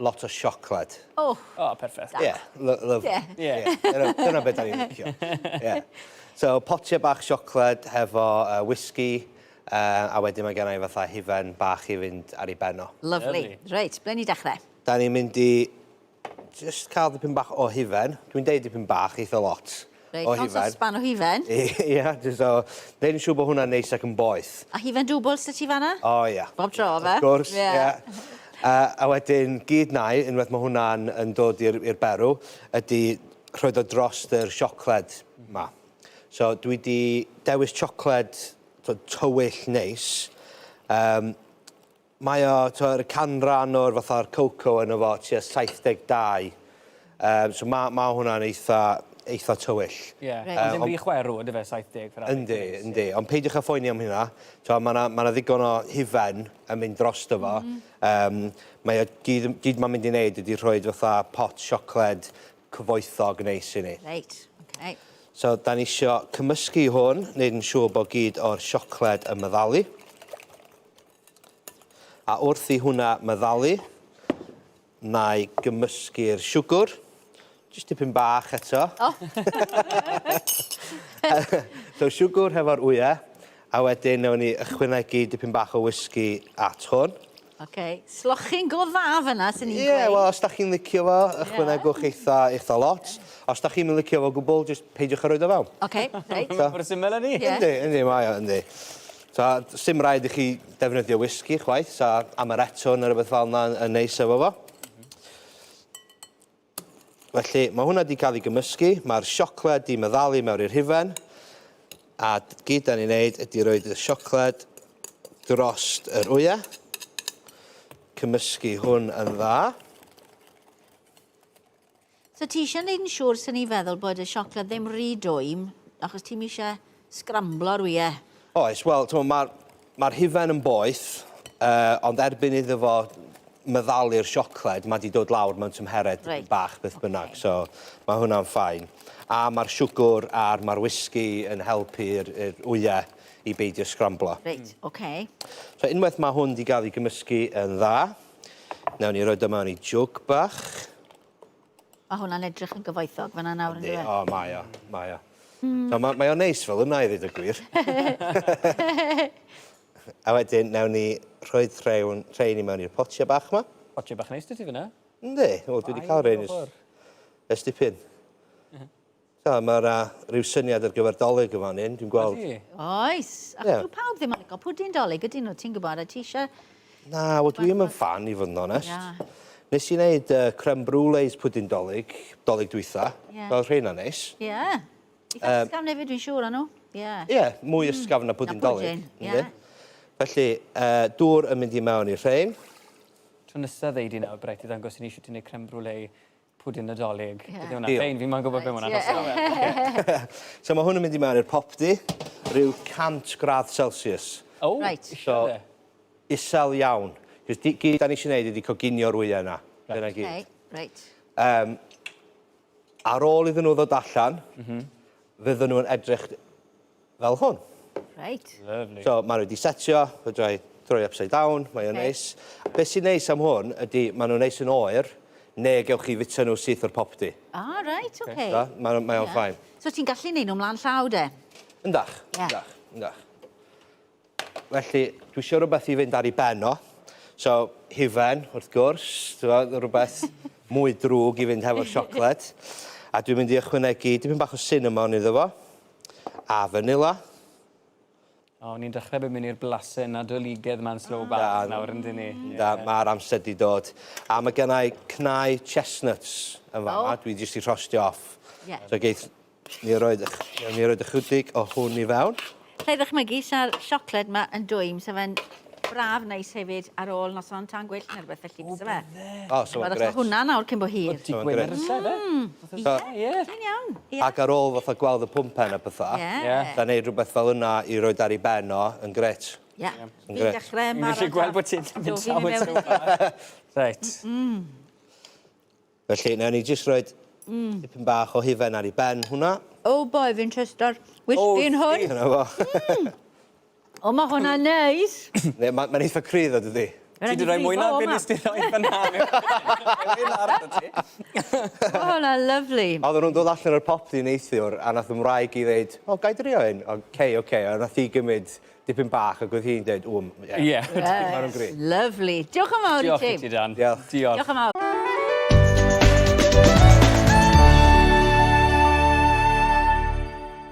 Lot o siocled. O! O, perffaith. Ie, lyfli. Ie. Ie. Dyna dyna be' 'dan ni'n licio. Ie. So potie bach siocled hefo yy whisky yy a wedyn mae genna i fatha hufen bach i fynd ar ei ben o. Lyfli. Reit, ble ni'n dechrau? Da ni'n mynd i jyst cael dipyn bach o hufen. Dwi'n deud dipyn bach, eitha lot. Reit, o hufen. Sosban o hufen. Ia, jyst o... Neud yn siŵr bod hwnna'n neis ac yn boeth. A hufen dwbl sy ti fanna? O ia. Bob tro, fe? Wrth gwrs, ia. Yeah. Uh, a wedyn, gyd nai, unwaith mae hwnna'n yn dod i'r berw, ydy rhoi o dros yr siocled ma. So dwi di dewis siocled tywyll neis. Um, Mae o, t'o', y canran o'r fatha'r cocoa yno fo tua 72. Yym so ma' ma' hwnna'n eitha eitha tywyll. Ie. Reit. Ond ddim rhy chwerw on'd yfe 70 fel arfer? Yndi yndi ond peidiwch â phoeni am hynna. T'o' ma' 'na ma' 'na ddigon o hufen yn mynd drosto fo. Yym mae o gyd yn gyd ma'n mynd i neud ydi rhoid fatha pot siocled cyfoethog neis i ni. Reit, oce. So 'dan ni isio cymysgu hwn, neud yn siŵr bo' gyd o'r siocled yn meddalu. A wrth i hwnna meddalu, na i gymysgu'r siwgr. Jyst dipyn bach eto. Oh. so siwgr hefo'r wyau, a wedyn nawn ni ychwanegu dipyn bach o whisky at hwn. Oce. Slochyn go dda fyna, sy'n ni'n gweud. Ie, wel, os da chi'n licio fo, ychwanegwch eitha, eitha lot. Os da chi'n licio fo gwbl, jyst peidiwch â roid o fewn. Oce, reit. So, Mor syml â 'ny. Ie. Yndi, yndi, mae o, yndi. So, sim raid i chi defnyddio whisky chwaith, so amaretto neu rhywbeth fel yna yn, yn neis efo fo. Felly, mae hwnna wedi cael ei gymysgu, mae'r siocled di meddalu mewn i'r hufen, a gyd da ni'n neud ydy roed y siocled drost yr wyau, cymysgu hwn yn dda. So ti eisiau neud yn siŵr, swn i'n feddwl, bod y siocled ddim rhy dwym, achos ti'm eisiau sgramblo'r wyau. Oes, wel, t'mo' ma'r ma'r hufen yn boeth, uh, ond erbyn iddo fo meddalu'r siocled, mae 'di dod lawr mewn tymheredd right. bach beth okay. bynnag, so mae hwnna'n fine. A mae'r siwgr a'r mae'r whisky yn helpu'r wyau i beidio sgramblo. Reit, oce. Okay. So unwaith mae hwn 'di gael ei gymysgu yn dda, nawn ni roid o mewn i jwg bach. Mae hwnna'n edrych yn gyfoethog fan'na nawr yndyw e? O, mae o, mae o. So, mae, mae o'n neis fel yna i ddweud y gwir. a wedyn, nawn ni rhoi rhein, rhein i mewn i'r potiau bach yma. Potiau bach neis 'da ti fan'na. Yndi, wel dwi wedi cael rhein ers, ers dipyn. So, mae yna rhyw syniad ar gyfer dolyg yn fan hyn, dwi'n gweld. Ydy? Oes. Ac yeah. pawb ddim yn licio pwdin dolyg, ydyn nhw, ti'n gwybod, a ti eisiau... Na, wel dwi ddim yn fan i fod yn onest. Yeah. Nes i wneud uh, creme brulees pwdin dolyg, dolyg dwytha. Yeah. Fel rheina neis. Ie. Yeah. Eitha um, ysgafn hefyd, dwi'n siŵr, anw. Ie. Ie, yeah, mwy ysgafn na pwdin dolyg. Ie. Yeah. Felly, uh, dŵr yn mynd i mewn i'r rhein. Tro nesaf ddeud i nawr, Brett, i ddangos i ni sut i wneud creme brulee Pwdin Nadolig. Ie. Beth yw hwnna? Ffein, fi moyn gwybod be' ma' wnna'n Reit, ie. So ma' hwn yn mynd i mewn i'r popty, ryw 100 gradd Celsius. O! Reit. So, isel iawn. Cos di- gyd 'dan ni isio neud ydi coginio'r wyau 'na. Dyna gyd. Reit, reit. Yym, ar ôl iddyn nhw ddod allan, fydden nhw'n edrych fel hwn. Reit. Lovely. So ma' nhw wedi setio, fedra i droi upside down, mae o'n Ocê. neis. Be' sy'n neis am hwn ydi ma' nhw'n neis yn oer, neu gewch chi fita nhw syth o'r popty. Ah, reit, oce. So, ma' nhw- mae o'n Ie. fine. So ti'n gallu neud nhw mlan llaw de? Yndach. Ie. Yndach, yndach. Felly, dwi isio rhywbeth i fynd ar ei ben o. So, hufen, wrth gwrs, t'mod, rhywbeth mwy drwg i fynd hefo'r siocled. A dwi'n mynd i ychwanegu dipyn bach o cinnamon iddo fo. A vanilla. O, ni'n dechrau bod mynd i'r blasau Nadoligedd ma'n slow bach nawr, yndyn ni? Da, mae'r amser di dod. A mae gen i cnau chestnuts yn fama. Oh. Dwi jyst i rhostio off. Yeah. So geith ni roed, ni roed ychydig o hwn i fewn. Alla i ddychmygu sa'r siocled 'ma yn dwym, sa fe'n braf neis hefyd ar ôl noson tân gwyllt neu rhywbeth felly, bysa fe? O, sa fo'n grêt. hwnna nawr cyn bo hir. Dydd Gwener nesa, ife? Ie, Ie. ti'n iawn. Ie. Ac ar ôl fatha gweld y pwmpen a petha. Ie. Ie. Da neud rhywbeth fel yna i roid ar ei ben o yn grêt. Ie. Yn grêt. Fi'n dechrau Fi'n gallu gweld bod ti'n mynd sawd so far. Reit. Felly, newn ni jyst roid dipyn bach o hufen ar ei ben hwnna. Oh boy, fi'n trysto'r whisky yn hwn. Dyna fo. O, mae hwnna'n neis. Ne, Mae'n ma eitha cryf ddo, dydi? Ti 'di rhoi mwy na be nes di roi fan 'na. Ti. O, hwnna lyfli. Oedden nhw'n dod allan o'r popty neithiwr a nath 'y mwraig i ddeud, o, gai drio un? Oce, oce. A nath hi gymryd dipyn bach ac oedd hi'n deud, ww, ie. Ie. Ma' nhw'n grêt. Lyfli. Diolch yn fawr i ti. Diolch i ti, Dan. Diolch. Diolch. Diolch yn fawr.